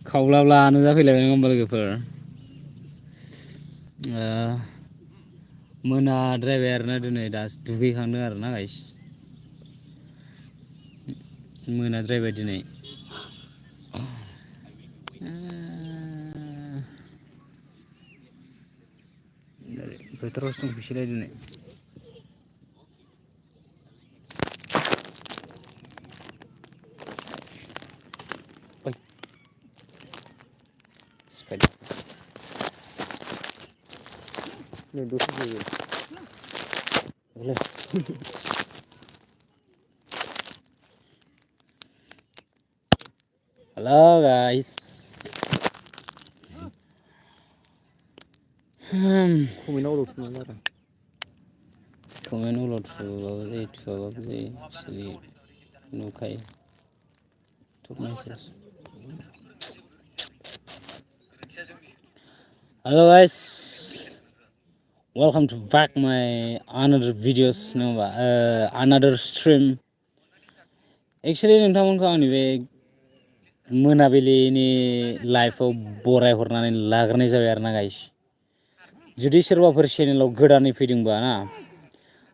खावलाब्ला नुजाफैलायबाय नङा होमबा लोगोफोर मोनाद्रायबाय आरोना दिनै दासो दुगैखांदों आरोना गाइस मोनाद्रायबाय दिनै फोथारावसो दंफैयोलाय दिनै Hello guys. Komen ulot semua orang. Komen ulot full sleep. Nukai. Took message. Hello guys. Welcome to back my another videos another stream. Actually नोंथांमोनखौ आंनि बे मोनाबिलिनि लाइफआव बराय हरनानै लाग्रोनाय जाबाय आरोना गाइस जुदि सोरबाफोर चेनेलाव गोदानै फैदोंबा ना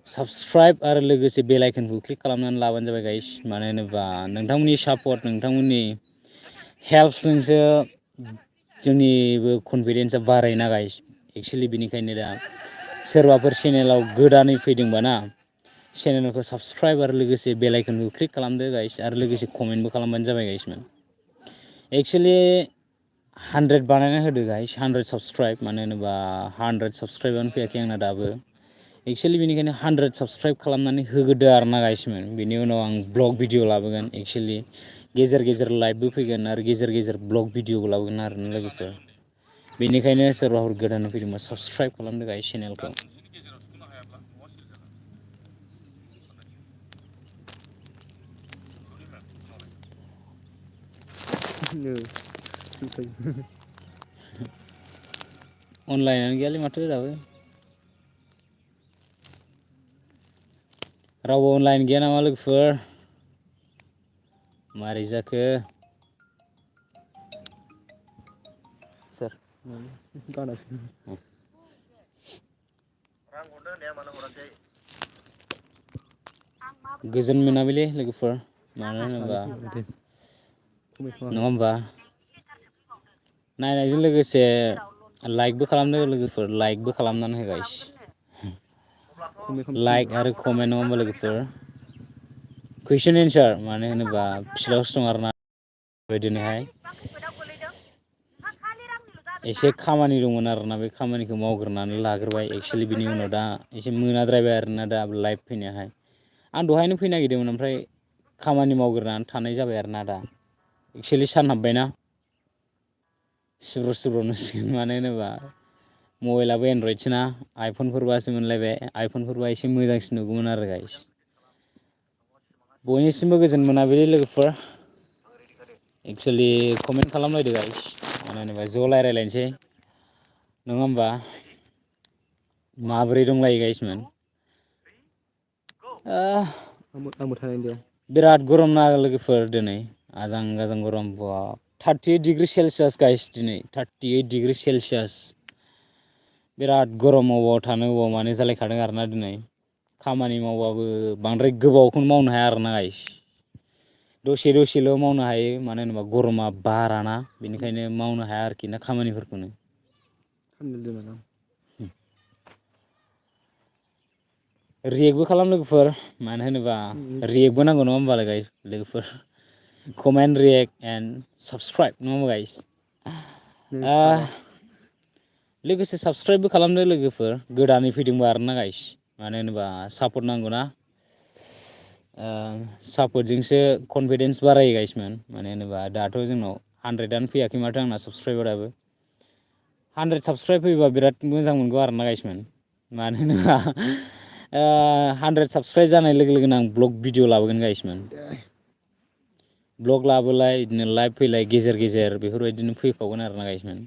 साबस्क्राइब आरो लोगोसे बेल आइकनखौ क्लिक खालामनानै लाबानो जाबाय गाइस मानो होनोबा नोंथांमोननि सापर्ट नोंथांमोननि हेल्पजोंसो जोंनिबो कनफिडेन्सआ बारायना गाइस एक्चुअलि बेनिखायनो दा सोरबाफोर चेनेलाव गोदानै फैदोंबा ना चेनेलखौ साबस्क्राइब आरो लोगोसे बेल आइकनखौ क्लिक खालामदो गाइस आरो लोगोसे कमेन्टबो खालामबानो जाबाय गाइसमोन एक्चुअलि 100 बानायना होदो गाइस 100 साबस्क्राइब मानो होनोबा 100 साबस्क्राइबानो फैयाखै आंना दाबो एक्चुअलि बेनिखायनो 100 साबस्क्राइब खालामनानै होग्रोदो आरोना गाइसमोन बेनि उनाव आं ब्लग भिडिअ लाबोगोन एक्चुअलि गेजेर गेजेर लाइभबो फैगोन आरो गेजेर गेजेर ब्लग भिडिअबो लाबोगोन आरोना लोगोफोर बेनिखायनो सोरबाफोर गोदानै फैदोंबा साबस्क्राइब खालामदो गाइस चेनेलखौ अनलाइनानो गैयालै माथो दाबो रावबो अनलाइन गैया नामा लोगोफोर मारै जाखो सोर गोजोन मोनाबिलि लोगोफोर मानो होनोबा नङा होमबा नायनायजों लोगोसे लाइकबो खालामदो लोगोफोर लाइकबो खालामनानै हो गाइस लाइक आरो कमेन्ट नङा होमबा लोगोफोर कुइसन एन्सार मानो होनोबा फिल्डआवसो दं आरोना बेबायदिनोहाय एसे खामानि दंमोन आरोना बे खामानिखौ मावग्रोनानै लाग्रोबाय एक्चुअलि बिनि उनाव दा एसे मोनाद्रायबाय आरोना दा लाइभ फैनायाहाय आं दहायनो फैनो नागिरदोंमोन ओमफ्राय खामानि मावग्रोनानै थानाय जाबाय आरोना दा एक्चुअलि सान हाबबायना सिब्र' मानो होनोबा मबाइलाबो एन्ड्रइडसोना आइफनफोरबासो मोनलायबाय आइफनफोरबा एसे मोजांसिन नुगौमोन आरो गाइस बयनिसिमबो गोजोन मोनाबिलि लोगोफोर एक्चुअलि कमेन्ट खालामलायदो गाइस मानो होनोबा ज' रायज्लायलायनोसै नङा होमबा माबोरै दंलायो गाइसमोन बिराद गरम ना लोगोफोर दिनै आजां गाजां गरम 38 डिग्री सेलसियास गाइस दिनै 38 डिग्री सेलसियास बिराद गरम अबाव थानो अबाव मानो जालायखादों आरोना दिनै खामानि मावबाबो बांद्राय गोबावखौनो मावनो हाया आरोना गाइस दसेल' मावनो हायो मानो होनोबा गरमा बाराना बेनिखायनो मावनो हाया आरोखि ना खामानिफोरखौनो रियेक्टबो खालाम लोगोफोर मानो होनोबा रियेक्टबो नांगौ नङा होमबालाय गाइस लोगोफोर कमेन्ट रियेक्ट एन्ड साबस्क्राइब नङा होमबा गाइस लोगोसे साबस्क्राइबबो खालामदो लोगोफोर गोदानै फैदोंबा आरोना गाइस मानो होनोबा सापर्ट नांगौना सापर्टजोंसो कनफिडेन्स बारायो गाइसमोन मानो होनोबा दाथ' जोंनाव 100आनो फैयाखै माथो आंना साबस्क्राइबाराबो 100 साबस्क्राइब फैबा बिराद मोजां मोनगौ आरोना गाइसमोन मानो होनोबा 100 साबस्क्राइब जानाय लोगो लोगोनो आं ब्लग भिडिअ लाबोगोन गाइसमोन ब्लग लाबोलाय बिदिनो लाइभ फैलाय गेजेर गेजेर बेफोरबायदिनो फैफावगोन आरोना गाइसमोन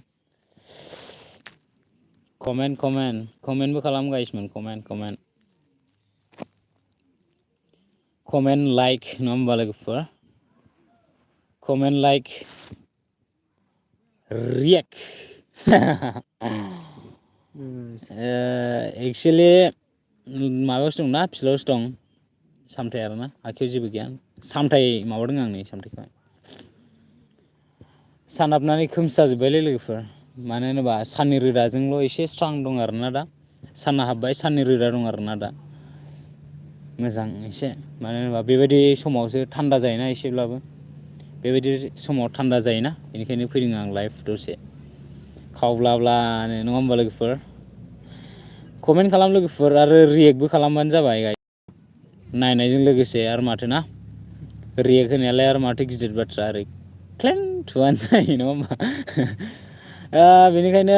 कमेन्टबो खालाम गाइसमोन कमेन्ट लाइक नङा होमबा लोगोफोर कमेन्ट लाइक रियेक एक्चुअलि माबायावसो दं ना फिल्डआवसो दं सामथाइ आरोना आखाइयाव जेबो गैया सामथाइ माबादों आं नै सामथाइखौ सान हाबनानै खोमसिजाजोब्बायलै लोगोफोर मानो होनोबा साननि रोदाजोंल' एसे स्रां दं आरोना दा सानना हाबबाय साननि रोदा दं आरोना दा मोजां एसे मानो होनोबा बेबायदि समावसो थान्दा जायोना एसेब्लाबो बेबायदि समाव थान्दा जायोना बेनिखायनो फैदों आं लाइभ दसे खावब्लाब्लानो नङा होमबा लोगोफोर कमेन्ट खालाम लोगोफोर आरो रियेक्टबो खालामबानो जाबाय नायनायजों लोगोसे आरो माथो ना रियेक्ट होनायालाय आरो माथो गिदिर बाथ्रा ओरै क्लें थुबानो जायो नङा होमबा बेनिखायनो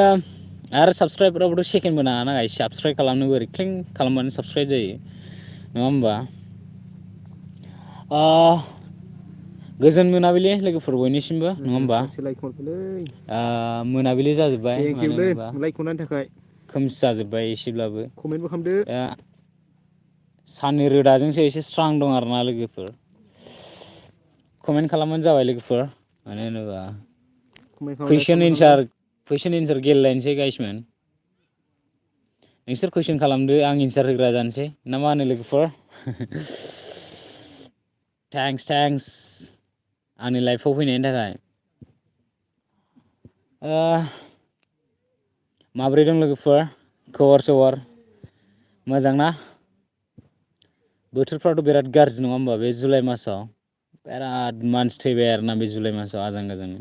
आरो साबस्क्राइबराबोथ' सेकेन्डबो नाङा गाइस साबस्क्राइब खालामनोबो ओरै क्लिं खालामबानो साबस्क्राइब जायो नङा होमबा गोजोन मोनाबिलि लोगोफोर बयनिसिमबो नङा होमबा मोनाबिलि जाजोब्बाय मानो होनोबा खोमसि जाजोब्बाय एसेब्लाबो कमेन्टबो खालामदो साननि रोदाजोंसो एसे स्रां दं आरोना लोगोफोर कमेन्ट खालामबानो जाबाय लोगोफोर मानो होनोबा कुइसन एन्सार गेलेलायनोसै गाइसमोन नोंसोर कुइसन खालामदो आं एन्सार होग्रा जानोसै ना मा होनो लोगोफोर थेंक्स आंनि लाइफआव फैनायनि थाखाय माब्रै दं लोगोफोर खबर सबर मोजां ना बोथोरफ्राथ' बिराद गाज्रि नङा होमबा बे जुलाइ मासाव बिराद मानसि थैबाय आरोना बे जुलाइ मासाव आजां गाजांनो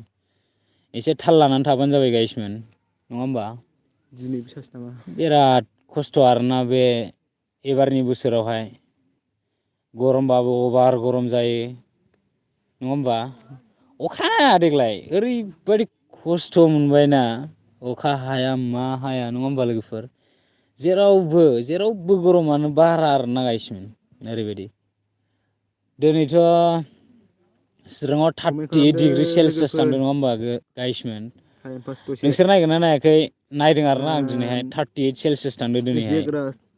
एसे थाल लानानै थाबानो जाबाय गाइसमोन नङा होमबा बिराद खस्थ' आरोना बे एबारनि बोसोरावहाय गरमबाबो अभार गरम जायो नङा होमबा अखा हाया देग्लाय ओरैबायदि खस्थ' मोनबायना अखा हाया मा हाया नङा होमबा लोगोफोर जेरावबो गरमानो बारा आरोना गाइसमोन ओरैबायदि दिनैथ' चिराङाव 38 डिग्रि सेलसियास थांदों नङा होमबा गाइसमोन नोंसोर नायगोन ना नायाखै नायदों आरोना आं दिनैहाय 38 सेलसियास थांदों दिनैहाय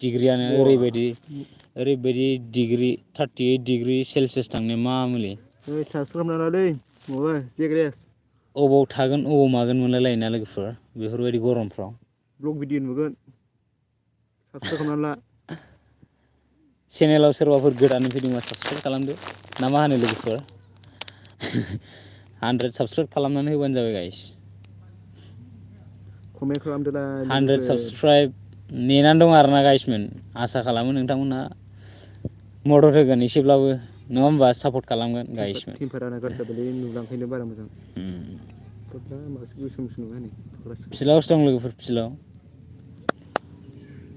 डिग्रियानो ओरैबायदि डिग्रि 38 डिग्रि सेलसियास थांनाया मा मुलि अबाव थागोन अबाव मागोन मोनलाय लायोना लोगोफोर बेफोरबायदि गरमफ्राव ब्लग भिडिअ नुगोन साबसक्राइब खालामना ला चेनेलाव सोरबाफोर गोदानै फैदोंबा साबस्क्राइब खालामदो ना मा होनो लोगोफोर 100 साबस्क्राइब खालामनानै होबानो जाबाय गाइस 100 साबस्क्राइब नेनानै दं आरोना गाइसमोन आसा खालामो नोंथांमोनहा मदद होगोन एसेब्लाबो नङा होमबा सापर्ट खालामगोन गाइसमोन फिल्डआवसो दं लोगोफोर फिल्डआव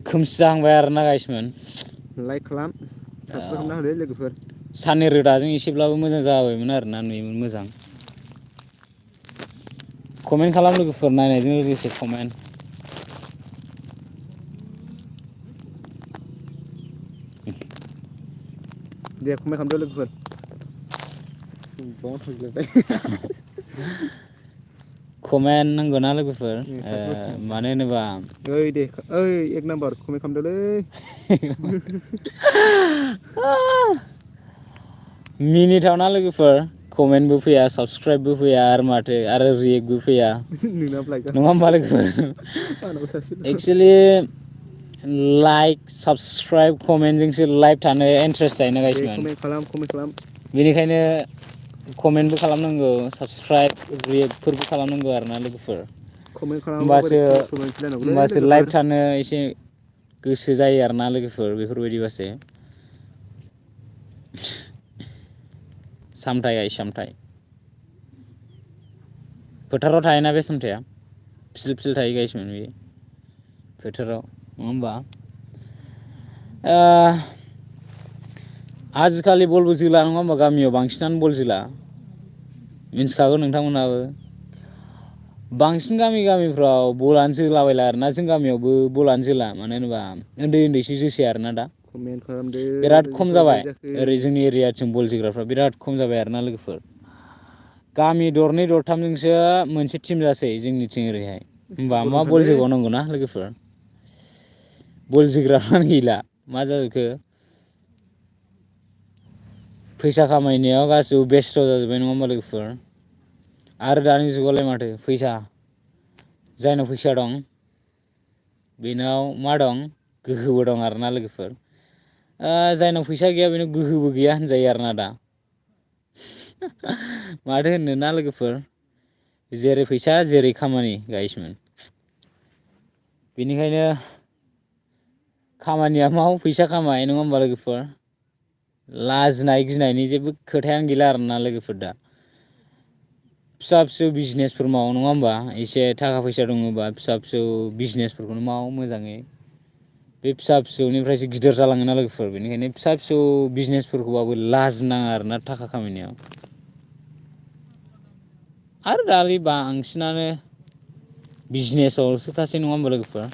खोमसि जाहांबाय आरोना गाइसमोन लाइक खालाम साबस्क्राइब खालामना होदो लोगोफोर साननि रोदाजों एसेब्लाबो मोजां जाबायमोन आरोना नुयोमोन मोजां कमेन्ट खालाम लोगोफोर नायनायजों लोगोसे कमेन्ट दे कमेन्ट खालामदो लोगोफोर कमेन्ट नांगौना लोगोफोर मानो होनोबा एक नाम्बार कमेन्ट खालामदोलै मिनिथावना लोगोफोर कमेन्टबो फैया साबस्क्राइबबो फैया आरो माथो आरो रियेक्टबो फैया नङा होमबा लोगोफोर एक्सुवेलि लाइक साबस्क्राइब कमेन्टजोंसो लाइभ थानो इन्टारेस्ट जायोना गाइसमोन बेनिखायनो कमेन्टबो खालामनांगौ साबस्क्राइब रियेक्टफोरबो खालामनांगौ आरोना लोगोफोर होमबासो लाइभ थानो एसे गोसो जायो आरोना लोगोफोर बेफोरबायदिबासो सामथाइ गाइस सामथाइ फोथाराव थायोना बे सामथाइया फिल थायो गाइसमोन बे फोथाराव नङा होमबा आजिखालि बलबो जोला नङा होमबा गामियाव बांसिनानो बल जोला मिन्थिखागौ नोंथांमोनहाबो बांसिन गामिफ्राव बलानो जोलाबायला आरोना जों गामियावबो बलानो जोला मानो होनोबा उन्दैसो जोसै आरोना दा बिराद खम जाबाय ओरै जोंनि एरियाथिं बल जोग्राफ्रा बिराद खम जाबाय आरोना लोगोफोर गामि दरनै दरथामजोंसो मोनसे टिम जासै जोंनिथिं ओरैहाय होमबा मा बल जोबावनांगौना लोगोफोर बल जोग्राफ्रानो गैला मा जाजोबखो फैसा खामायनायाव गासिबो बेस्थ' जाजोब्बाय नङा होमबा लोगोफोर आरो दानि जुगावलाय माथो फैसा जायनाव फैसा दं बेनाव मा दं गोहोबो दं आरोना लोगोफोर जायनाव फैसा गैया बेनाव गोहोबो गैया होनजायो आरोना दा माथो होननो ना लोगोफोर जेरै फैसा जेरै खामानि गाइसमोन बेनिखायनो खामानिया माव फैसा खामाय नङा होमबा लोगोफोर लाजिनाय गिनायनि जेबो खोथायानो गैला आरोना लोगोफोर दा फिसा फिसौ बिजनेसफोर माव नङा होमबा एसे थाखा फैसा दङबा फिसा फिसौ बिजनेसफोरखौनो माव मोजाङै बे फिसा फिसौनिफ्रायसो गिदिर जालाङोना लोगोफोर बेनिखायनो फिसा फिसौ बिजनेसफोरखौबाबो लाजिनाङा आरोना थाखा खामायनायाव आरो दालाय बांसिनानो बिजनेसावसो खासै नङा होमबा लोगोफोर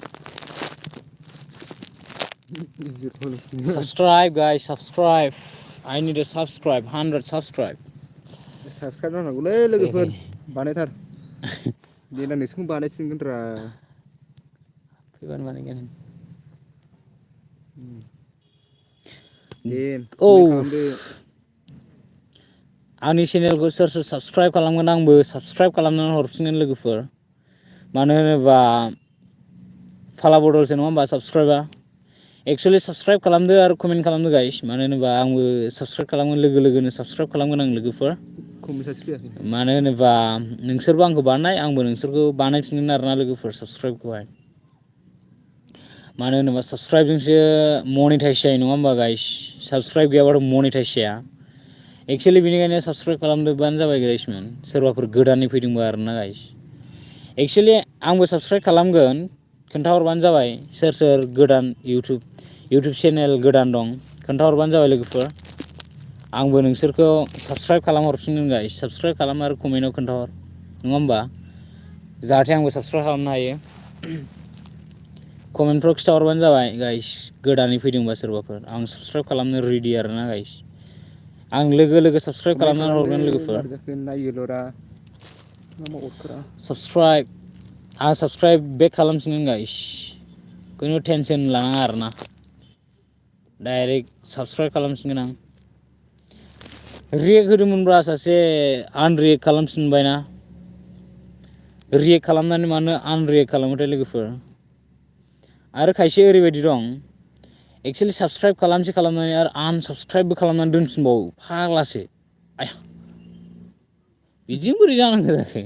subscribe guys subscribe I need a subscribe 100 subscribe subscribe नांगौलै लोगोफोर बानायथार देनां नोंसोरखौ बानायफिनगोन रा फैबानो बानायगोन दे औ कमेन्ट खालामदो आंनि चेनेलखौ सोर सोर साबसक्राइब खालामगोन आंबो साबसक्राइब खालामनानै हरफिनगोन लोगोफोर मानो होनोबा फाला बदलसो नङा होमबा साबसक्राइबा एक्सुवेलि साबसक्राइब खालामदो आरो कमेन्ट खालामदो गाइस मानो होनोबा आंबो साबसक्राइब खालामगोन लोगो लोगोनो साबसक्राइब खालामगोन आं लोगोफोर मानो होनोबा नोंसोरबो आंखौ बानाय आंबो नोंसोरखौ बानायफिनगोन आरोना लोगोफोर साबसक्राइबखौहाय मानो होनोबा साबसक्राइबजोंसो मनिटाइज जायो नङा होमबा गाइस साबसक्राइब गैयाबाथ' मनिटाइज जाया एक्सुवेलि बेनिखायनो साबसक्राइब खालामदोबानो जाबाय गाइसमोन सोरबाफोर गोदानै फैदोंबा आरोना गाइस एक्सुवेलि आंबो साबसक्राइब खालामगोन खोन्थाहरबानो जाबाय सोर सोर गोदान इउटुब चेनेल गोदान दं खोन्थाहरबानो जाबाय लोगोफोर आंबो नोंसोरखौ साबसक्राइब खालामहरफिनगोन गाइस साबसक्राइब खालाम आरो कमेन्टआव खोन्थाहर नङा होमबा जाहाथे आंबो साबसक्राइब खालामनो हायो कमेन्टफ्राव खिथाहरबानो जाबाय गाइस गोदानै फैदोंबा सोरबाफोर आं साबसक्राइब खालामनो रेडि आरोना गाइस आं लोगो लोगो साबसक्राइब कमेन्ट खालामनानै खालामदो हरगोन लोगोफोर मारै जाखो नायोल'रा मा अरखोरा साबसक्राइब आं साबसक्राइब बेक खालामफिनगोन गाइस खुनु टेनसन लानाङा आरोना डाइरेक्ट साबसक्राइब खालामफिनगोन आं रियेक्ट होदोंमोनब्रा सासे आनरियेक्ट खालामफिनबायना रियेक्ट खालामनानै मानो आनरियेक्ट खालामोथाय लोगोफोर आरो खायसे ओरैबायदि दं एक्सुवेलि साबसक्राइब खालामसे खालामनानै आरो आनसाबसक्राइबबो खालामनानै दोनफिनबावो फाग्लासो आया बिदिजों बोरै जानांगौ जाखो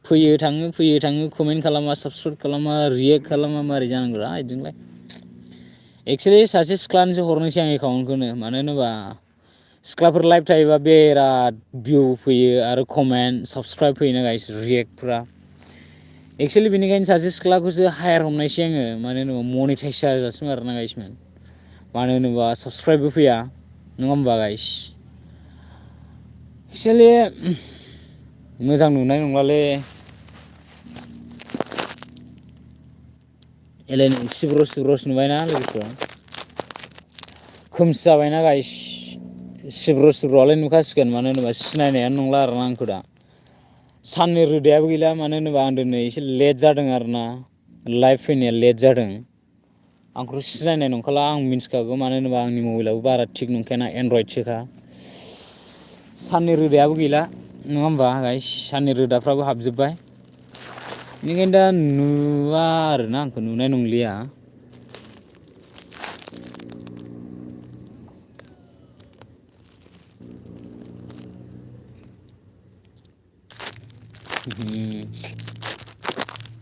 फैयो थाङो कमेन्ट खालामा साबसक्राइब खालामा रियेक्ट खालामा मारै जानांगौरा बिदिजोंलाय एक्सुवेलि सासे सिख्लानोसो हरनोसै आं एकाउन्टखौनो मानो होनोबा सिख्लाफोर लाइभ थायोबा बिराद भिउ फैयो आरो कमेन्ट साबसक्राइब फैयोना गाइस रियेक्टफ्रा एक्सुवेलि बेनिखायनो सासे सिख्लाखौसो हायार हमनायसै आङो मानो होनोबा मनिटाइज जाजासिम आरोना गाइसमोन मानो होनोबा साबसक्राइबबो फैया नङा होमबा गाइस एक्सुवेलि मोजां नुनाय नंलालै एलायनो सिब्र' नुबायना लोगोफोर खोमसि जाबायना गाइस सिब्र'आलाय नुखासिगोन मानो होनोबा सिनायनायानो नंला आरोना आंखौ दा साननि रोदायाबो गैला मानो होनोबा आं दिनै एसे लेट जादों आरोना लाइभ फैनाया लेट जादों आंखौथ' सिनायनाय नंखाला आं मिन्थिखागौ मानो होनोबा आंनि मबाइलाबो बारा थिग नंखायाना एन्ड्रइडसोखा साननि रोदायाबो गैला नङा होमबा गाइस साननि रोदाफ्राबो हाबजोब्बाय बेनिखायनो दा नुवा आरोना आंखौ नुनाय नंलिया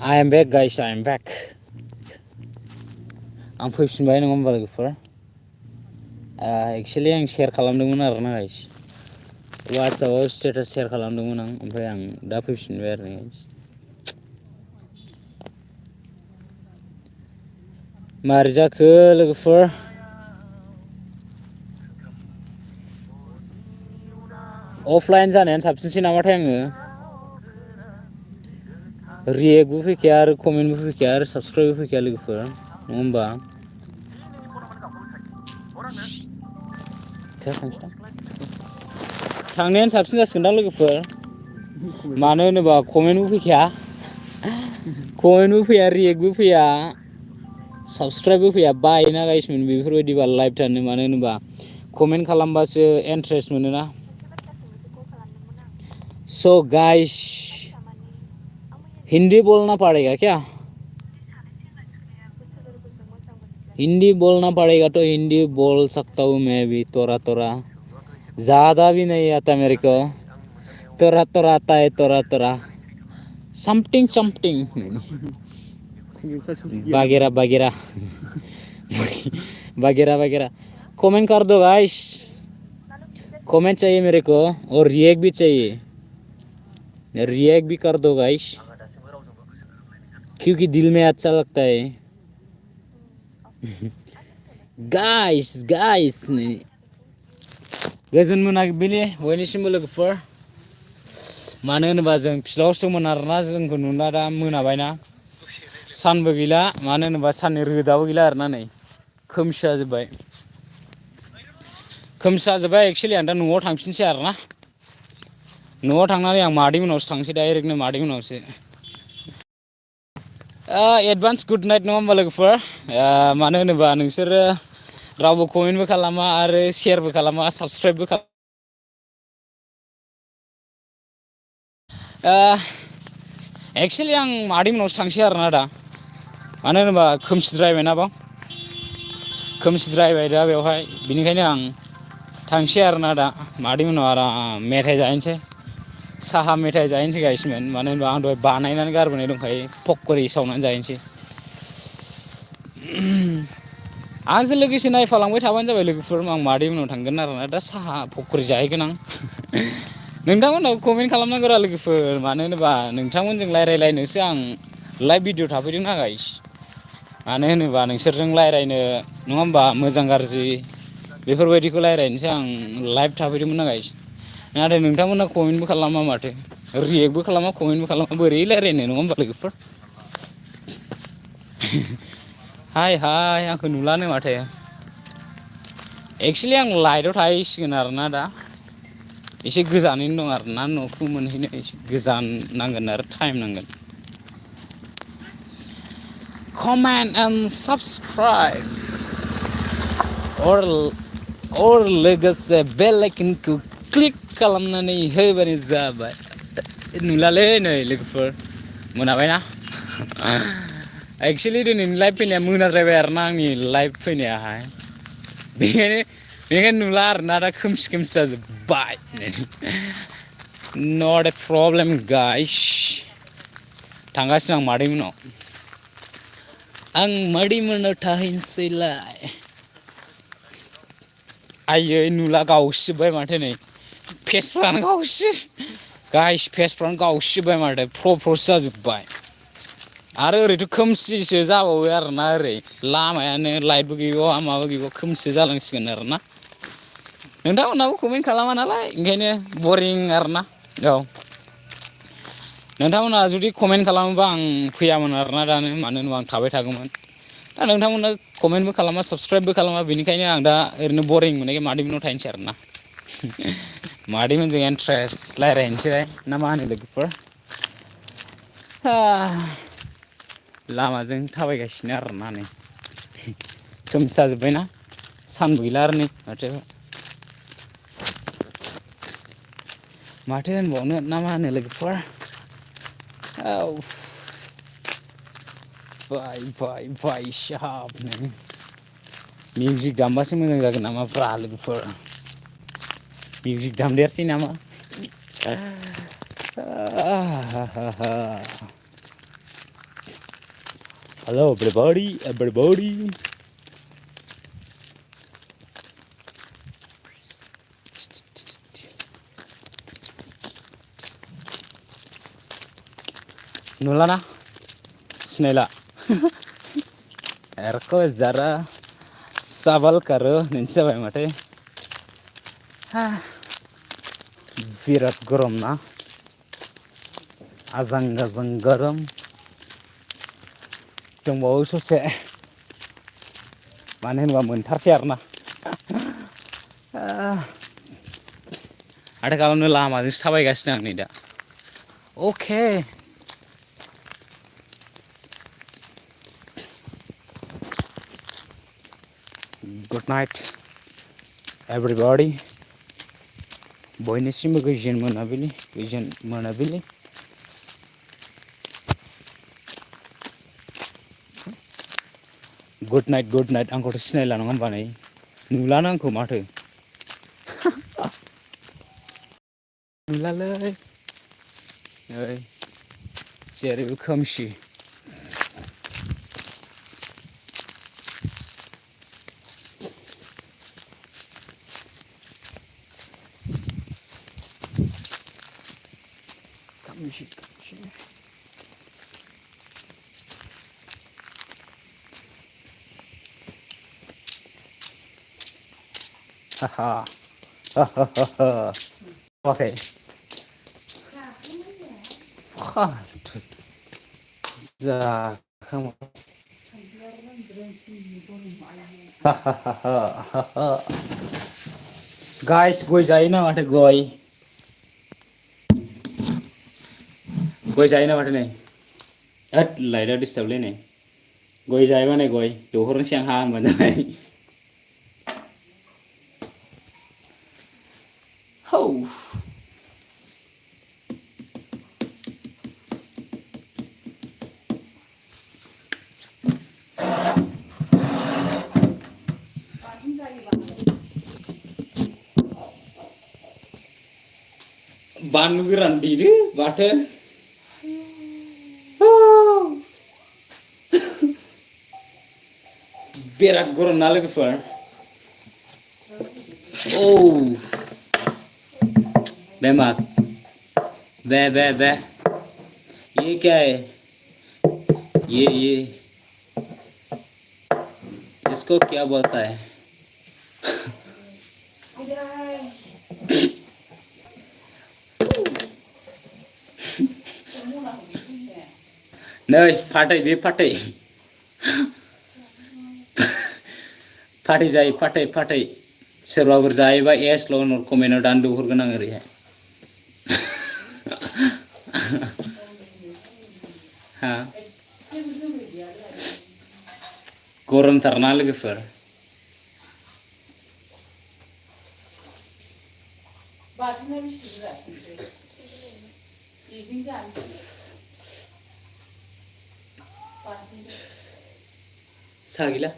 I am back guys I am back आं फैफिनबाय नङा होमबा लोगोफोर एक्सुवेलि आं शेयार खालामदोंमोन आरोना गाइस वाट्सएपआव स्टेटास शेयार खालामदोंमोन आं ओमफ्राय आं दा फैफिनबाय आरो गाइस मारै जाखो लोगोफोर अफलाइन जानायानो साबसिनसै नामाथाय आङो रियेक्टबो फैखाया आरो कमेन्टबो फैखाया आरो साबसक्राइबबो फैखाया लोगोफोर नङा होमबा थांनायानो साबसिन जासिगोनदां लोगोफोर मानो होनोबा कमेन्टबो फैखाया रियेक्टबो फैया साबसक्राइबबो फैया बायोना गाइसमोन बेफोरबायदिबा लाइभ थानो मानो होनोबा कमेन्ट खालामबासो इन्टारेस्ट मोनोना सो गाइस हिंदी बोलना पड़ेगा क्या? हिंदी बोलना पड़ेगा तो हिंदी बोल सकता हूँ मैं भी थोड़ा थोड़ा, ज़्यादा भी नहीं आता मेरे को, थोड़ा थोड़ा आता है, थोड़ा थोड़ा समथिंग समथिंग वगैरह वगैरह वगैरह वगैरह। कमेंट कर दो गाइस, कमेंट चाहिए मेरे को और रिएक्ट भी चाहिए, रिएक्ट भी कर दो गाइस, क्योंकि दिल में अच्छा लगता है। गाइस गाइस गोजोन मोनाबिलि बयनिसिमबो लोगोफोर। मानो होनोबा जों फिल्डआवसो दंमोन आरोना, जोंखौ नुला दा मोनाबायना, सानबो गैला, मानो होनोबा साननि रोदाबो गैला आरोना, नै खोमसि जाजोब्बाय, खोमसि जाजोब्बाय। एक्सुवेलि आं दा न'आव थांफिनसै आरोना, न'आव थांनानै आं मादै मोनावसो थांसै, डाइरेक्टनो मादै मोनावसो। एडभान्स गुड नाइट नङा होमबा लोगोफोर। मानो होनोबा नोंसोरो रावबो कमेन्टबो खालामा आरो शेयारबो खालामा, साबस्क्राइबबो खालामा। एक्सुवेलि आं मादै मोनावसो थांसै आरोना दा, मानो होनोबा खोमसिद्रायबायना बाव, खोमसिद्रायबाय दा बेवहाय, बेनिखायनो आं थांसै आरोना दा मादै मोनाव आराम मेथाइ जाहैनोसै, साहा मेथाइ जाहैनोसै गाइसमोन। मानो होनबा आं दहाय बानायनानै गारबोनाय दंखायो, पकरि सावनानै जाहैनोसै। आंजों लोगोसे नायफालांबाय थाबानो जाबाय लोगोफोर, आं मादै मोनाव थांगोन आरोना दा, साहा पकरि जाहैगोन आं। नोंथांमोनाव कमेन्ट खालामनांगौ रा लोगोफोर, मानो होनोबा नोंथांमोनजों रायलायलायनोसो आं लाइभ भिडिअ थाफैदोंना गाइस। मानो होनोबा नोंसोरजों रायलायनो नङा होमबा, मोजां गाज्रि बेफोरबायदिखौ रायलायनोसो आं लाइभ थाफैदोंमोन ना गाइस। नाथाय नोंथांमोना कमेन्टबो खालामा माथो, रियेक्टबो खालामा, कमेन्टबो खालामा, बोरै रायलायनो नङा होमबा लोगोफोर। हाय हाय आंखौ नुलानो माथो। एक्सुवेलि आं लाइटआव थाहैसिगोन आरोना दा, एसे गोजानैनो दं आरोना, न'खौ मोनहैनो एसे गोजान नांगोन आरो टाइम नांगोन। कमेन्ट एन्ड साबस्क्राइब और लोगोसे बेल आइकनखौ क्लिक खालामनानै होबानो जाबाय। नुलालै नै लोगोफोर, मोनाबायना। एक्सुवेलि दिनैनि लाइभ फैनाया मोनाद्रायबाय आरोना, आंनि लाइभ फैनायाहाय, बेनिखायनो नुला आरोना, दा खोमसि खोमसि जाजोब्बाय। नट ए प्रब्लेम गाइस, थांगासिनो आं मादै मोनाव, आं मादै मोनाव थाहैनोसैलाय। आयै नुला, गावसिजोब्बाय माथो नै फेसफ्रानो गाइस, फेसफ्रानो गावसिजोब्बाय माथो, फ्र''सो जाजोब्बाय। आरो ओरैथ' खोमसिसो जाबावो आरोना, ओरै लामायानो लाइटबो गैबावा माबो गैबावा, खोमसि जालांसिगोन आरोना। नोंथांमोनहाबो कमेन्ट खालामा नालाय, ओंखायनो बरिं आरोना। औ, नोंथांमोनहा जुदि कमेन्ट खालामोबा आं फैयामोन आरोना दानो, मानो होनोबा आं थाबाय थागौमोन। दा नोंथांमोना कमेन्टबो खालामा, साबस्क्राइबबो खालामा, बेनिखायनो आं दा ओरैनो बरिं मोननायखाय मादै मोनाव थाहैनोसै आरोना। मादैमोनजों इन्ट्रेस्ट रायलायनोसै ना मा होनो लोगोफोर। लामाजों थाबायगासिनो आरोना, नै खोमसि जाजोब्बायना, सानबो गैला आरो नै माथो होनबावनो ना मा होनो लोगोफोर। भाई साहब, मिउजिक दामबासो मोजां जागोन नामाब्रा लोगोफोर, मिउजिक दामदेरसै नामा। Hello everybody नुलाना, सिनायला। एरको जरा साबाल करो नोंसो जाबाय माथो। बिराद गरम ना, आजां गाजां गरम। दंबावो ससे, मानो होनोबा मोनथारसै आरोना। माथो खालामनो, लामाजोंसो थाबायगासिनो आं नै दा। अके, गुड नाइट एवरीबॉडी, बयनिसिमबो गोजोन मोनाबिलि। Gwjwn monabil. Good night. Angkau sinyal nang ambane. Nula nang ko mate. Nula le. Oi. Jeri kamshi. Kamshi. Haha. Okay. Come on. Guys, gue jaina mate gue. Gue jaina mate nih. Laida disturb le nih. Gue jai mana gue? Johor siang han mana nih? Oh. Ban geran diri, bate. Berat goron nale kefer. Oh. बेमाक बे ये क्या है ये इसको क्या बोलता है नहीं फाटे फाटे सोरबाफोर जायोबा एस ल' कमेन्टआव दान हरगोन आं ओरैहाय हा गरमथारना लोगोफोर सा गैला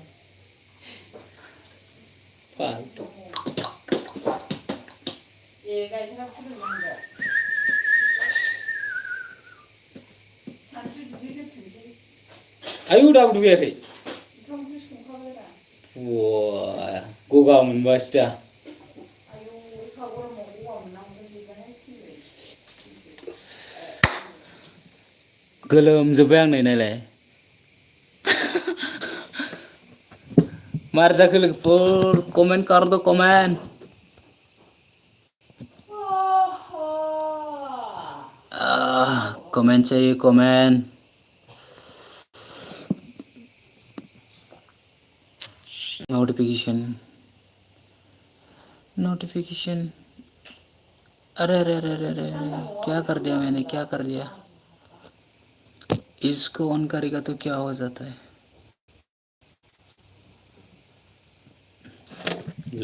फालतु आयु दाबो दुगैयाखै wah गगा मोनबायसो दा गोलोमजोब्बाय आं नै नायलाय मार जाखो लोगोफोर कमेन्ट कर दो कमेन्ट कमेन्ट चाहिए कमेन्ट नोटिफिकेशन अरे क्या कर दिया मैंने क्या कर दिया इसको ऑन करेगा तो क्या हो जाता है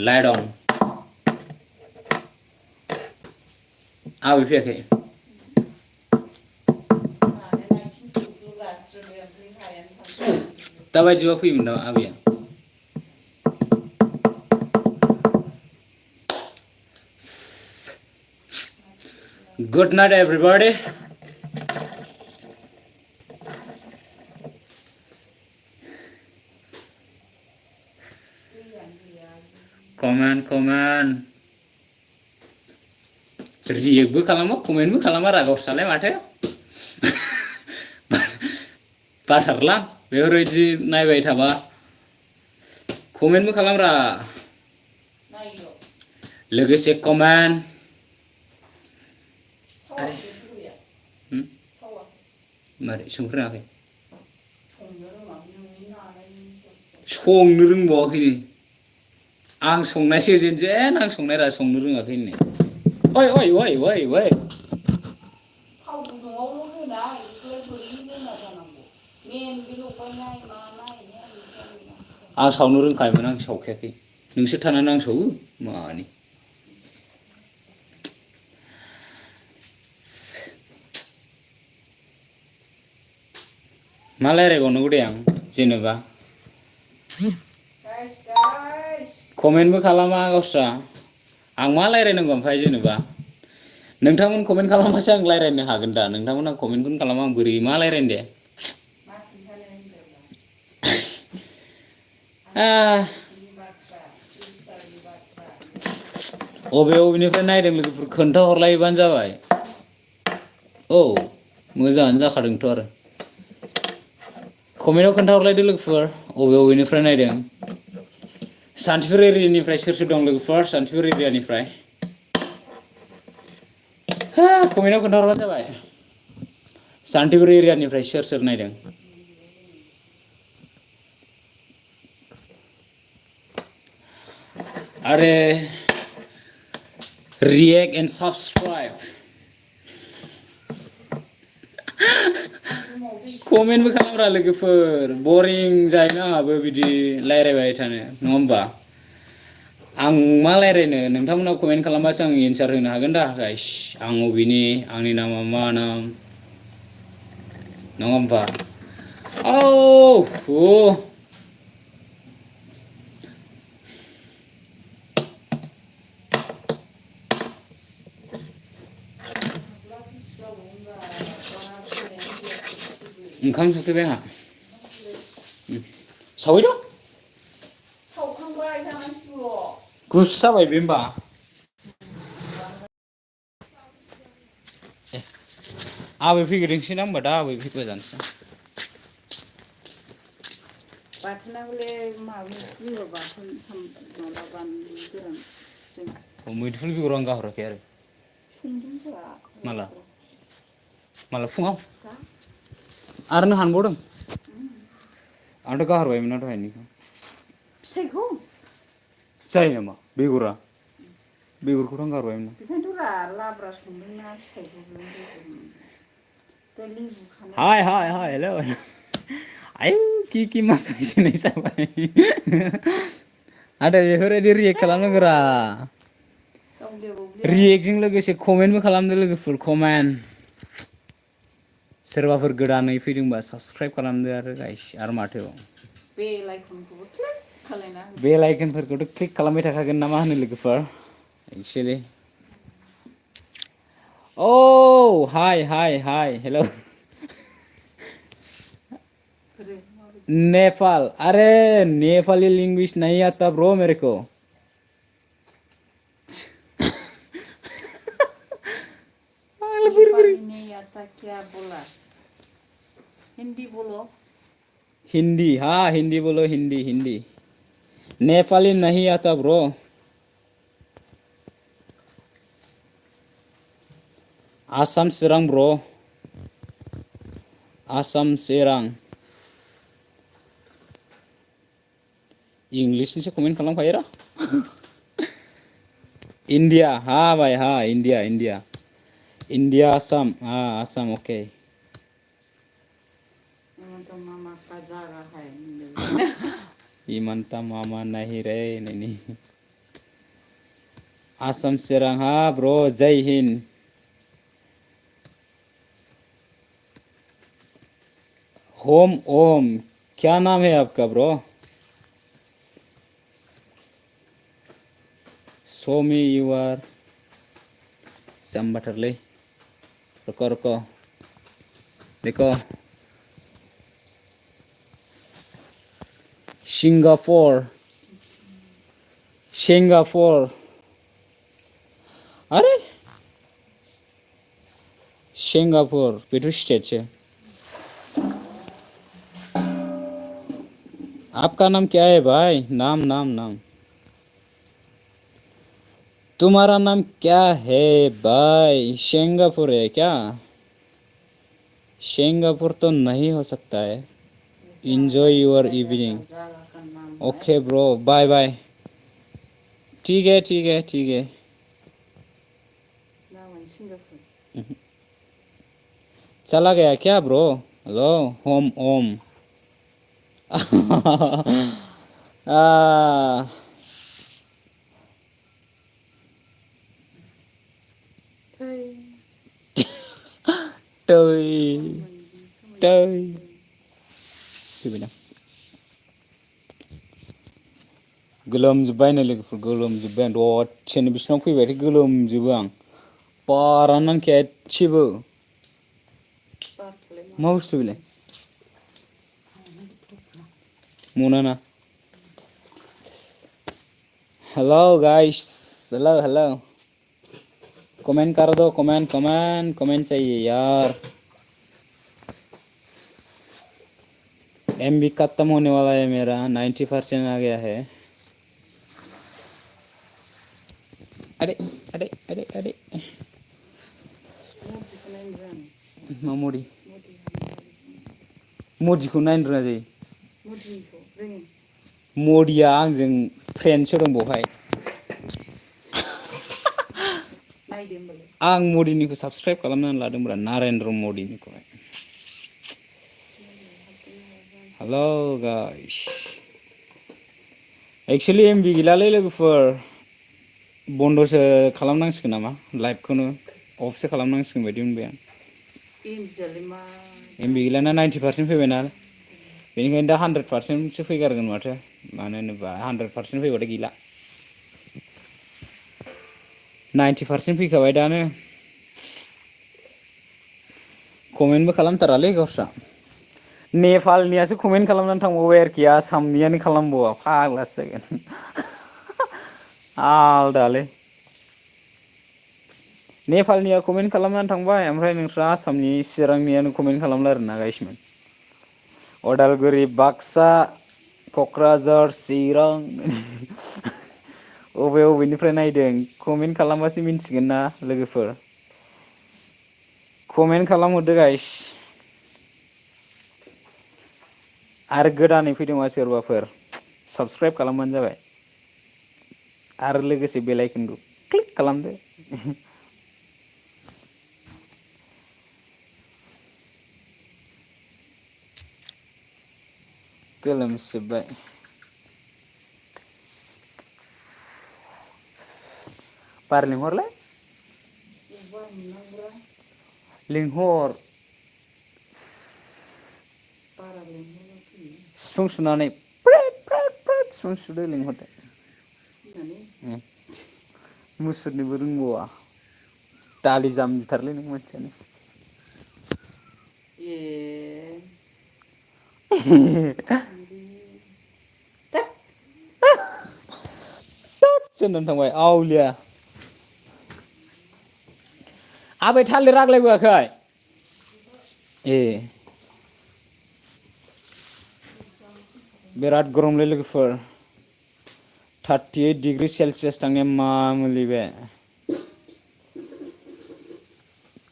लाइट ऑन अब फिर तब जो फिल्म ना अब या Good night, everybody. Comment. React kalama, comment kalama ragosale mate. Patarla, beroji nai bai thaba. Comment kalamra. Logise comment. Mari संख्रि संनो रोंबावाखै आं संनायसो जेन आं संनायरा संनो रोङाखै नै ओइ आं सावनो रोंखायोमोन आं सावखायाखै नोंसोर थानानै आं सावो मानि मा रायलायबावनांगौ दे आं जेनेबा कमेन्टबो खालामा गावस्रा आं मा रायलायनांगौ ओमफ्राय जेनेबा नोंथांमोन कमेन्ट खालामबासो आं रायलायनो हागोन दा नोंथांमोना कमेन्टखौनो खालामा आं बोरै मा रायलायनो दे अबेनिफ्राय नायदों लोगोफोर खोन्थाहरलायोबानो जाबाय औ मोजाङानो जाखादोंथ' आरो कमेन्टआव खोन्थाहरलायदो लोगोफोर अबेनिफ्राय नायदों सान्टिपुर एरियानिफ्राय सोर दं लोगोफोर सान्टिपुर एरियानिफ्राय कमेन्टआव खोन्थाहरबानो जाबाय सान्टिपुर एरियानिफ्राय सोर नायदों आरे react and subscribe कमेन्टबो खालामरा लोगोफोर बरिं जायोना आंहाबो बिदि रायलायबाय थानो नङा होमबा आं मा रायलायनो नोंथांमोना कमेन्ट खालामबासो आं एन्सार होनो हागोन दा गाइस आं अबेनि आंनि नामा मा नाम नङा होमबा ओंखाम संफैबाय आंहा सावैद' सावखांबाय जानांसिगौल' गुसु जाबाय बे होमबा आबै फैग्रोथोंसै ना होमबा दा आबै फैबा जानोसै बाथोना हले माबा बाथोन माबा बानलु गोरान मैदुफुल बेगर आं गाहराखै आरो माला फुङाव आरो नों हानबावदों आंथ' गाहरबायमोन दहायनिखौ फिथाइखौ जायो नामा बेगरखौथ' आं गारबायमोन बेखायनोथ' रा लाब्रा संदोंना फिथाइखौ हाय हेल' आयौ कि मास बायसिनाय जाबाय आदा बेफोरबायदि रियेक्ट खालामनांगौरा रियेक्टजों लोगोसे कमेन्टबो खालामदो लोगोफोर कमेन्ट सोरबाफोर गोदानै फैदोंबा साबस्क्राइब खालामदो आरो गाइस आरो माथो बेल आइकनखौबो क्लिक खालायना बेल आइकनफोरखौथ' क्लिक खालामबाय थाखागोन ना मा होनो लोगोफोर एक्चुअलि हाय हेल' नेपाल अरे नेपाली लैंग्वेज नहीं आता ब्रो मेरे को नेपाली नहीं आता क्या बोला हिंदी बोलो हिंदी हाँ हिंदी बोलो हिंदी नेपाली नहीं आता ब्रो आसाम चिरां ब्रो आसाम चिरां इंग्लिशनिसो कमेन्ट खालामखायो र इंडिया हाँ भाई हाँ इंडिया आसाम हाँ आसाम ओके मामा का जागा है इमानता मामा नहीं रे नहीं आसाम चिरां हाँ ब्रो जय हिंद होम ओम क्या नाम है आपका bro show me your Basumatary रुको देखो सिंगापुर अरे सिंगापुर बेथ' स्टेटसो आपका नाम क्या है भाई नाम तुम्हारा नाम क्या है भाई सिंगापुर है क्या सिंगापुर तो नहीं हो सकता है Enjoy your evening okay bro bye bye ठीक है चला गया क्या ब्रो हेलो होम ओम फैबाय दां गोलोमजोब्बायनो लोगोफोर गोलोमजोब्बाय आं दसेनो बिसिनाव फैबाय गोलोमजोबो आं बारानो नांखाया एसेबो मा बुस्थु बेलाय mwna ना हेलो गाइस हेलो कमेंट कर दो कमेंट चाहिए यार MB खत्म होने वाला है मेरा 90% आ गया है अरे मा मदि को नायनो रोङा जायो मदिया आंजों फ्रेन्डसो दं बहाय आं मदिनिखौ साबस्क्राइब खालामनानै लादोंब्रा Narendra मदिनिखौहाय hello guys actually MB गैलालै लोगोफोर बन्दसो खालामनांसिगोन नामा लाइभखौनो अफसो खालामनांसिगोन बायदि मोनबाय आं MB गैलाना 90% फैबायना बेनिखायनो दा 100%सो फैगारगोन माथो मानो होनोबा 100% फैबाथाय गैला 90% फैखाबाय दानो कमेन्टबो खालामथारालै गावस्रा नेपालनियासो कमेन्ट खालामनानै थांबावबाय आरोखि आसामनियानो खालामबावा फाग्लासो जागोन आलदालै नेपालनिया कमेन्ट खालामनानै थांबाय ओमफ्राय नोंस्रा आसामनि चिरांनियानो कमेन्ट खालामला आरोना गाइसमोन अदालगुरि बाक्सा क'क्राझार चिरां अबेनिफ्राय नायदों कमेन्ट खालामबासो मिन्थिगोन ना लोगोफोर कमेन्ट खालामहरदो गाइस आरो गोदानै फैदोंबा सोरबाफोर साबस्क्राइब खालामबानो जाबाय आरो लोगोसे बेल आइकनखौ क्लिक खालामदो गोलोमजोब्बाय बार लिंहरलाय लिंहर सिफुं सुनानै सिफुं सुदो लिंहरदो मुसुरनोबो रोंबावा दालि जाम्बिथारलै नों मानसियानो होननानै थांबाय आवलिया आबै थालिर राग्लायबोआखै ए बिराद गरमलै लोगोफोर 38 डिग्री सेल्सियास थांनाया मामुलि बे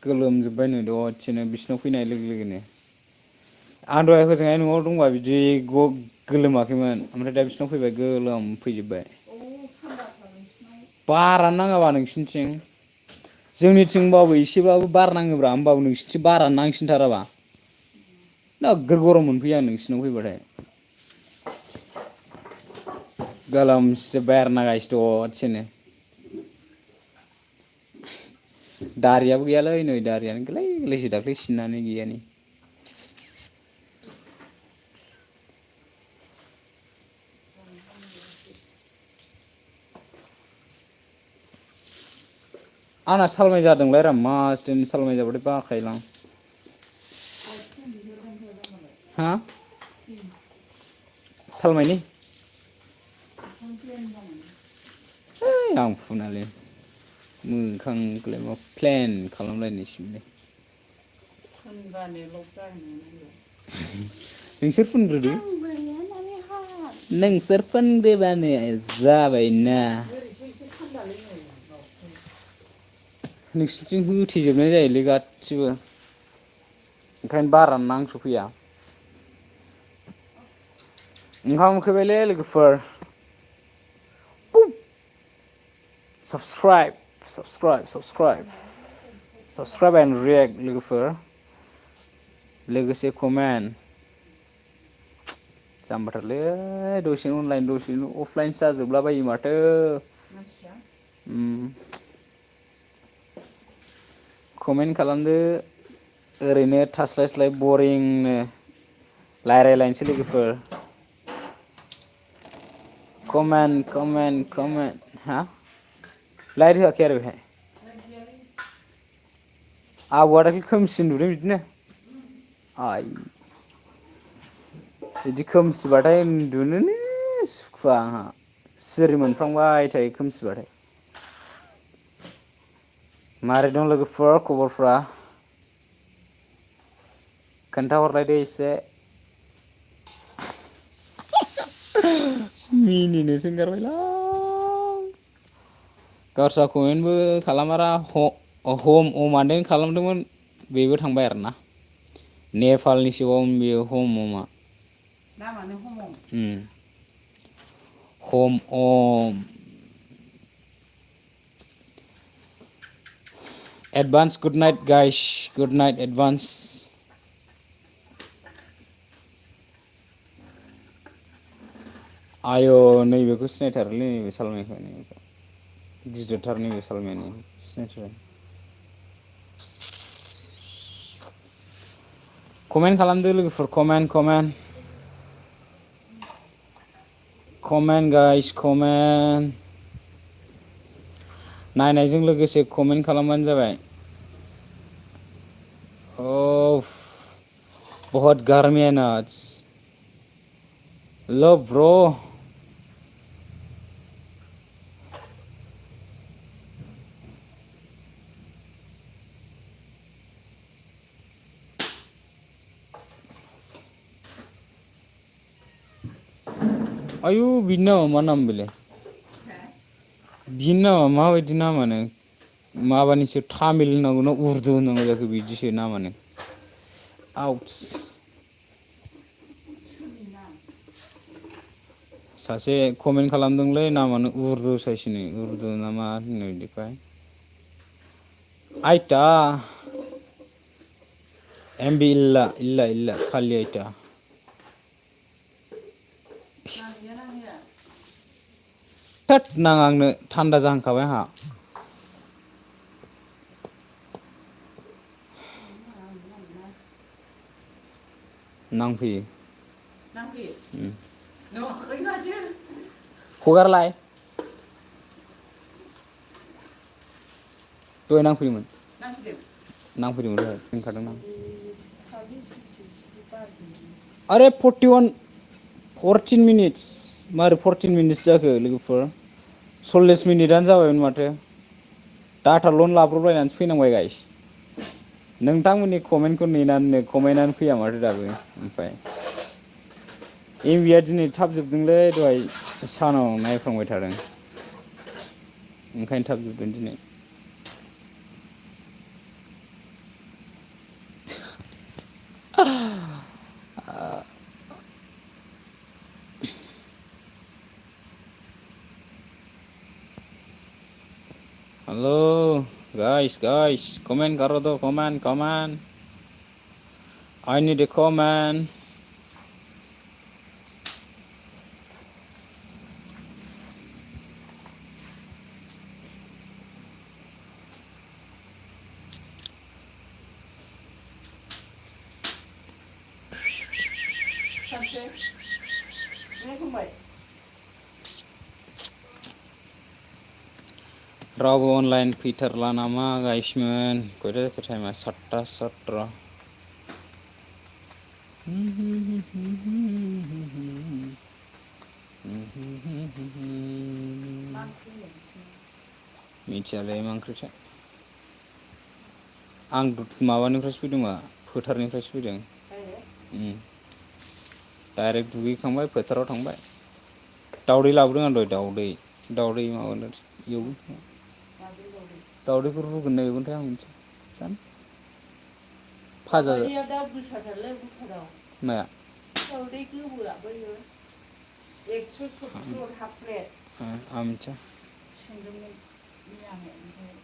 गोलोमजोब्बाय नै दसेनो बिसिनाव फैनाय लोगो लोगोनो आं दहाय होजोंहाय न'आव दंबा बिदि गोलोमाखैमोन ओमफ्राय दा बिसिनाव फैबाय गोलोम फैजोब्बाय बारा नाङाबा नोंसिनिथिं जोंनिथिंबाबो एसेबाबो बार नाङोब्रा होमबाबो नोंसिनिथिं बारा नांसिनथाराबा नोगोर गरम मोनफैयो आं नोंसिनाव फैबाथाय गोलोमजोब्बाय आरोना गाइस दसेनो दारियाबो गैयालै नै दारियानो गोरलै गोरलैसो दाख्लै सिननानै गैया नै आंना सालमाय जादोंलाय रा मासदिन सालमाय जाबाथाय बाखायोलां हा सालमायनि आं फुनालै मोखांखौलाय मा प्लेन खालामलायनायसैमोनलाय नोंसोर फुनग्रोदो नोंसोर फुनग्रोबानो जाबायना नोंसिनिथिं होथेजोबनाय जायोलै गासिबो ओंखायनो बारा नांस'फैया ओंखाम उखैबायलै लोगोफोर subscribe and react लोगोफोर लोगोसे कमेन्ट जाम्बाथारलै दसेनो अनलाइन दसेनो अफलाइन जाजोबलाबायो माथो कमेन्ट खालामदो ओरैनो थास्लायस्लाय बरिंनो रायलायलायनोसै लोगोफोर कमेन्ट हा लाइट होआखै आरो बेहाय आबौआ दाख्लै खोमसि नुदों बिदिनो आइ बिदि खोमसिबाथाय उन्दुनोनो सुखुवा आंहा सिरि मोनफ्लांबाय थायो खोमसिबाथाय मारै दं लोगोफोर खबरफ्रा खोन्थाहरलायदो एसे मिनिनोसो ओंखारबायलां गावस्रा कमेन्टबो खालामारा हम अमादेन खालामदोंमोन बेबो थांबाय आरोना नेपालनिसो बेयो हम अमा नामानो हमम हम अम advance good night guys good night advance आय नैबेखौ सिनायथारोलै नैबे सालमायखौ गिदिरथार नैबे सालमायानो सिनायथारो कमेन्ट खालामदो लोगोफोर कमेन्ट गाइस कमेन्ट नायनायजों लोगोसे कमेन्ट खालामबानो जाबाय बहुत गर्मी है ना आज लो ब्रो आयु बिनि नामा मा नाम बेलाय बिनि नामा माबायदि नामानो माबानिसो तामिल होननांगौ ना उर्दु होननांगौ जाखो बिदिसो नामानो आउटस सासे कमेन्ट खालामदोंलै नामानो उर्दु साइसनो उर्दु ना मा होनो बिदिखाय आइटा एमबि इल्ला खालि आइटा थोद नाङा आंनो थान्दा जाहांखाबाय आंहा नांफैयो हगारलाय दहाय नांफैदोंमोन दहाय होनखादों आं अरे 14 मिनिट्स मारै 14 मिनिट्स जाखो लोगोफोर 40 मिनिटआनो जाबायमोन माथो डाटा ल'न लाब्रबलायनानैसो फैनांबाय गाइस नोंथांमोननि कमेन्टखौ नेनानैनो कमेन्टआनो फैया माथो दाबो ओमफ्राय एमबिआ दिनै थाब जोबदोंलै दहाय सानाव नायफ्लांबाय थादों ओंखायनो थाब जोबदों दिनै हेलो गाइस कमेंट करो दो comment I need a comment रावबो अनलाइन फैथारला नामा गाइसमोन खयथा जाखो टाइमा 7:17 मिथियालै मा ओंख्रिथाय आं माबानिफ्रायसो फैदों मा फोथारनिफ्रायसो फैदों डाइरेक्ट दुगैखांबाय फोथाराव थांबाय दावदै लाबोदों आं दहाय दावदै माबानो एवगोन दावदैखौ रुगोन ना एवगोनथाय आं मिथिया जानो फाजा माया दावदै गोबोआ बैयो 170 हाफ प्लेट आं मिथिया सोंदोंमोन मैयाहाय ओमफ्राय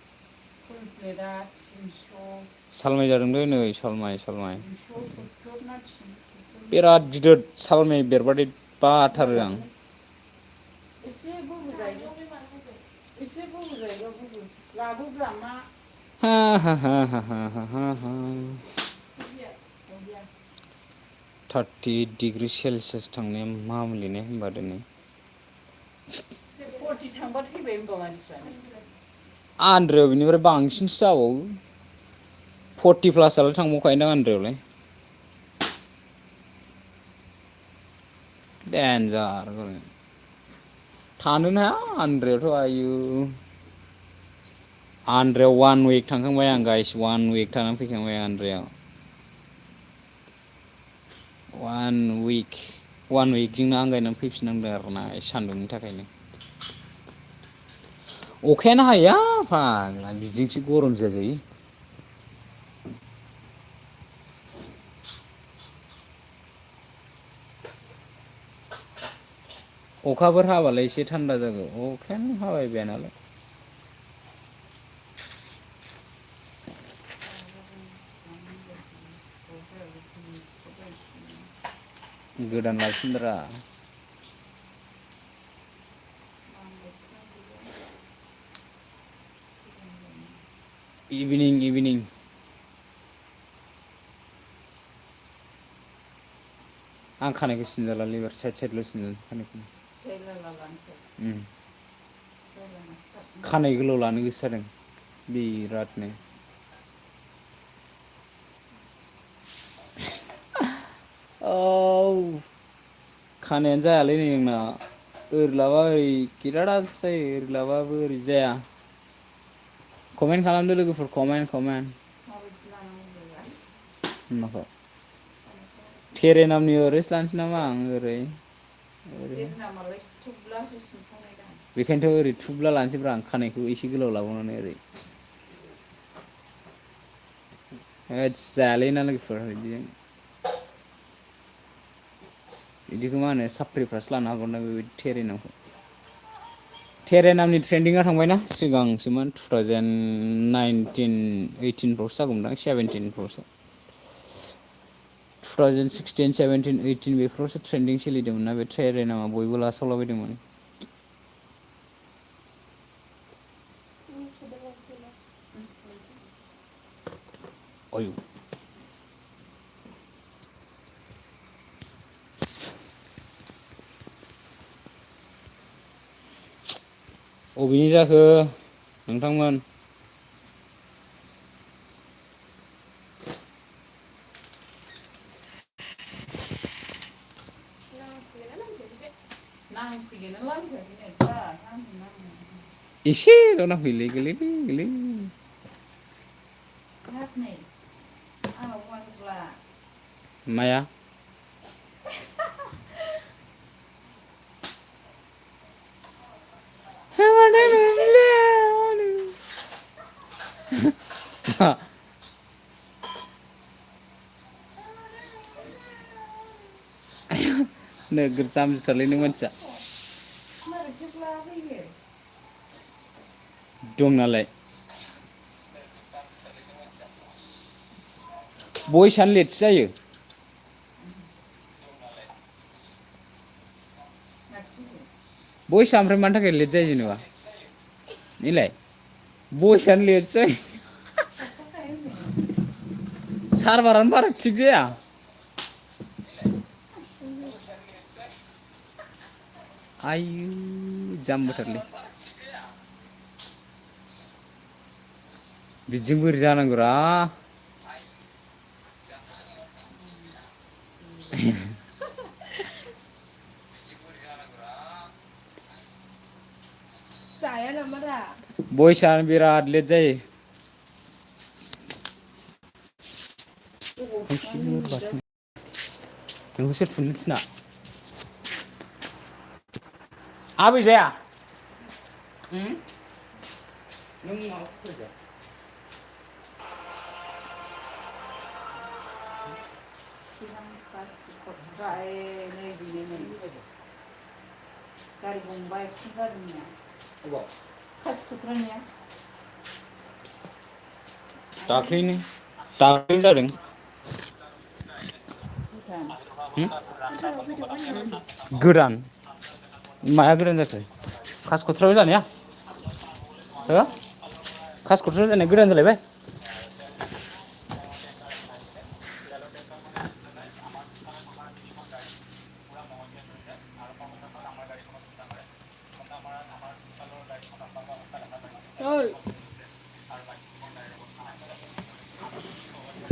फुल प्लेटआ 300 सालमाय जादोंलै नै सालमाय 370 ना 370 बिराद गिदिर सालमाय बेरबाथाय बाथारो आं एसे बोहोजायो लाबोब्रा मा 38 डिग्री सेलसियास थांनाया मा मुलिने होनबा दिनै 40 थांबा थैबाय होनबा मानसिफ्रानो आन्द्रायाव बिनिफ्राय बांसिनसो जाबावो 40 प्लासआलाय थांबावखायोदां आन्द्रायावलाय डेन्जार थानोनो हाया आन्द्रायावथ' आयु आन्द्रायाव 1 विक थांखांबाय आं गाइस 1 विक थानानै फैखांबाय आन्द्रायाव 1 विकजोंनो आंगायनानै फैफिननांदों आरोना सान्दुंनि थाखायनो अखायानो हाया फाग्ला बिदिजोंसो गरम जाजायो अखाफोर हाबालाय एसे थान्दा जागौ अखायानो हाबाय बाया नालाय गोदान लाफिनब्रा इभिनिं आं खानायखौ सिनजाला लिभार साइडल' सिनजानो खानायखौ खानाय गोलाव लानो गोसो जादों बिरादनो औ खानायानो जायालै नै आंना ओरै लाबा ओरै गिरादासो जायो ओरै लाबाबो ओरै जाया कमेन्ट खालामदो लोगोफोर कमेन्ट माखौ थेरे नामनि ओरैसो लानोसै नामा आं ओरै बेखायनोथ' ओरै थुब्ला लानोसैब्रा आं खानायखौ एसे गोलाव लाबावनानै ओरै जायालै ना लोगोफोर बिदिखौ मा होनो साप्रिफ्रासो लानो हागौना बेबायदि थेरे नामखौ थेरे नामनि ट्रेन्डिंआ थांबायना सिगांसोमोन 2019-18फ्रावसो जागौमोनदां 17फ्रावसो 2016-17-18 बेफोरावसो ट्रेन्डिं सोलिदोंमोन ना बे थेरे नामा बयबो लासावलाबायदोंमोन आयु अबेनि जाखो नोंथांमोन एसेल' नांफैयोलै गोलै माया नोगोर जाम्बिथारलै नों मानसिया दं नालाय बयसआनो लेटसो जायो बयसआ ओमफ्राय मानि थाखाय लेट जायो जेनेबा इलाय बयसआनो लेटसो जायो सारभारानो बारा थिग जाया आयु जाम्बाथारलै बिदिजों बोरै जानांगौरा बयसआनो बिराद लेट जायो नोंखौ सोर फुननो थिना आबै जाया नों माबा फैजा गारि गंबा एक्सिडेन्ट जादोंना खासिख'त्रानिया दाख्लैनो जादों गोदान माया गोदान जाखो खासिक'त्रायाव जानाया हो खासिक'त्रायाव जानाया गोदान जालायबाय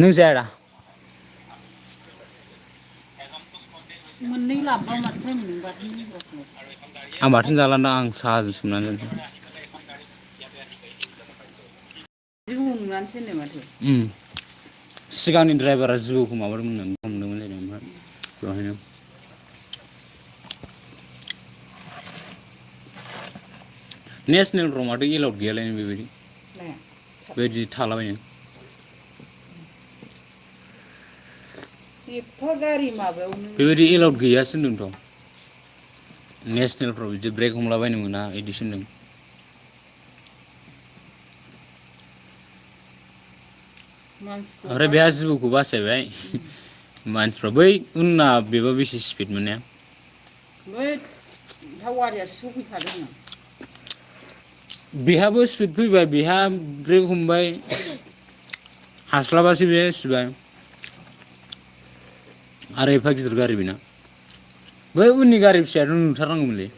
नों जाया दा मोननै लाबोबा माथो जायोमोन नों बाथोन होग्राखौ आं बाथोन जालांदा आं साहाजों सोमनानै दोनदों जिबौ नुनानैसो होनो माथो सिगांनि ड्राइभारा जिबौखौ माबादोंमोन हमदोंमोन जेनेबा बेवहायनो नेसनेलफ्राव माथो एलाउड गैयालायनो बेबायदि थालाबायनो एफा गारि माबायावनो बेबायदि एलाउड गैयासो होनदोंथ' नेसनेलफ्राव बिदि ब्रेक हमलाबायनो मोना बिदिसो होनदों ओमफ्राय बेहा जिबौखौ बासायबाय मानसिफ्रा बै उनना बेबा बेसे स्पिड मोननाया बै थावारियासो सौफैखादों बेहाबो स्पिड फैबाय बेहा ब्रेक हमबाय हास्लाबासै बे सिबाय आरो एफा गिदिर गारि बेना बै उननि गारि फिसायाथ' नुथारनांगौमोनलै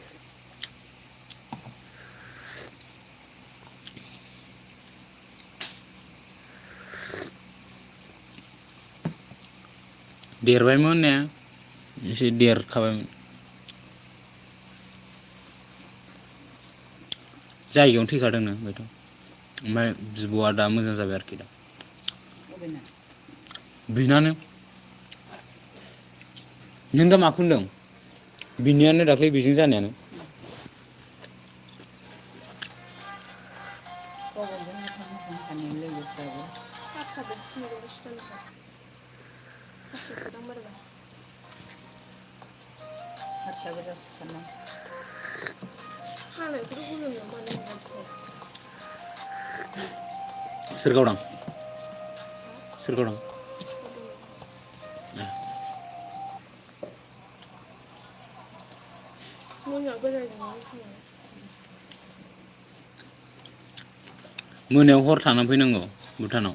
देरबायमोन ने एसे देरखाबायमोन जायगायावनो थैखादोंनो बेथ' ओमफ्राय बिबौआ दा मोजां जाबाय आरोखि दा बिनानो नों दा माखौ होनदों बिनियानो दाख्लै बेजों जानायानो सोर गावदां सोर गावदां मोनायाव हर थानानै फैनांगौ भुटानाव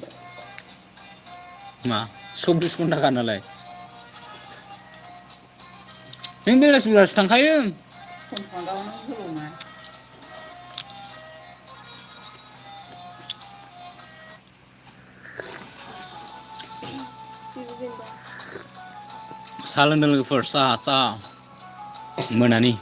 मा 24 घन्टाखा नालाय नों बेलासि बेलासि थांखायो साहा लोंदों लोगोफोर साहा मोनानि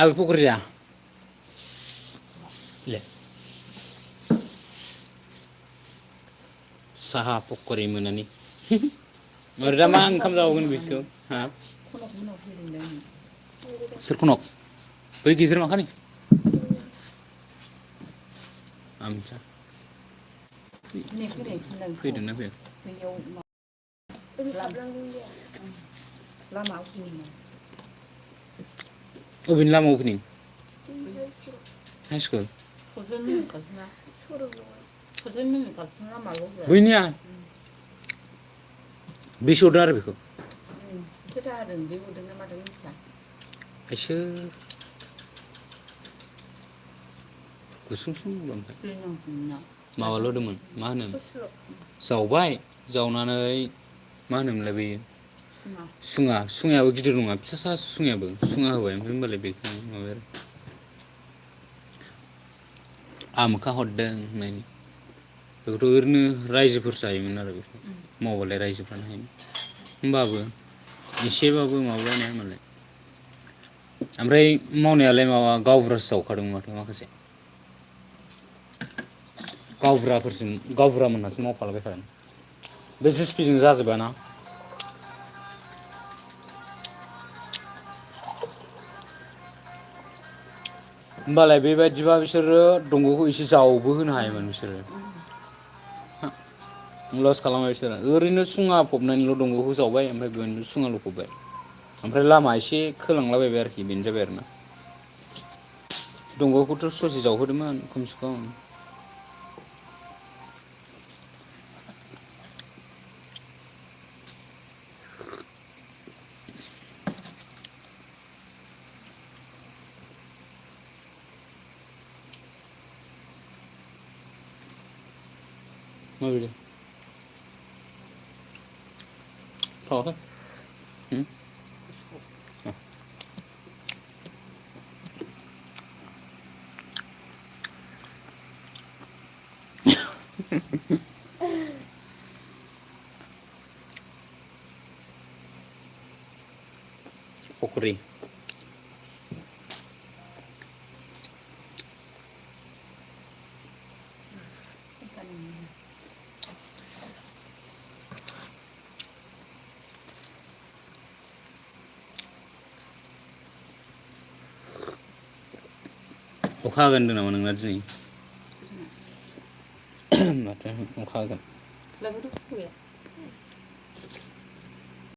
आबे पकरि जाया ले साहा पकरि मोनानि ओरै दा मा ओंखाम जाबावगोन बेखौ हा सोर खनक बै गेजेर माखानि आमसा फैदोंना फैयाखै अबेनि लामा अपेनिं हाइ स्कुल बैनिया बेसे हरदों आरो बेखौ आइसो गुसुंसुं ओमफ्राय माबाल' होदोंमोन मा होनो जावबाय जावनानै मा होनोमोनलाय बेयो सुङायाबो गिदिर नङा फिसा सा सुङायाबो सुङा होबाय ओमफ्राय होनबालाय बेखौ माबाय आरो आमोखा हरदों होननायनि बेखौथ' ओरैनो रायजोफोर जायोमोन आरो बेखौ मावबालाय रायजोफ्रानो हायोमोन होमबाबो एसेबाबो माबानाया मालाय ओमफ्राय मावनायालाय माबा गावबुरासो जावखादोंमोन माथो माखासे गावबुरा मोनहासो मावफालाबायखादों बे जिसिपिजों जाजोबा ना होमबालाय बेबायदिबा बिसोरो दंग'खौ एसे जावबो होनो हायोमोन बिसोरो लस खालामबाय बिसोरो ओरैनो सुङा फबनानैल' दंग'खौ जावबाय ओमफ्राय बेयावनो सुङाल' फबबाय ओमफ्राय लामा एसे खोलांलाबायबाय आरोखि बेनो जाबाय आरोना दंग'खौथ' ससे जावहोदोंमोन खमसे खम माबायदि थावाखै pokri अखा हागोन होनदों नामा नोंना दिनै माथो अखा हागोन लाबोदो खुगाया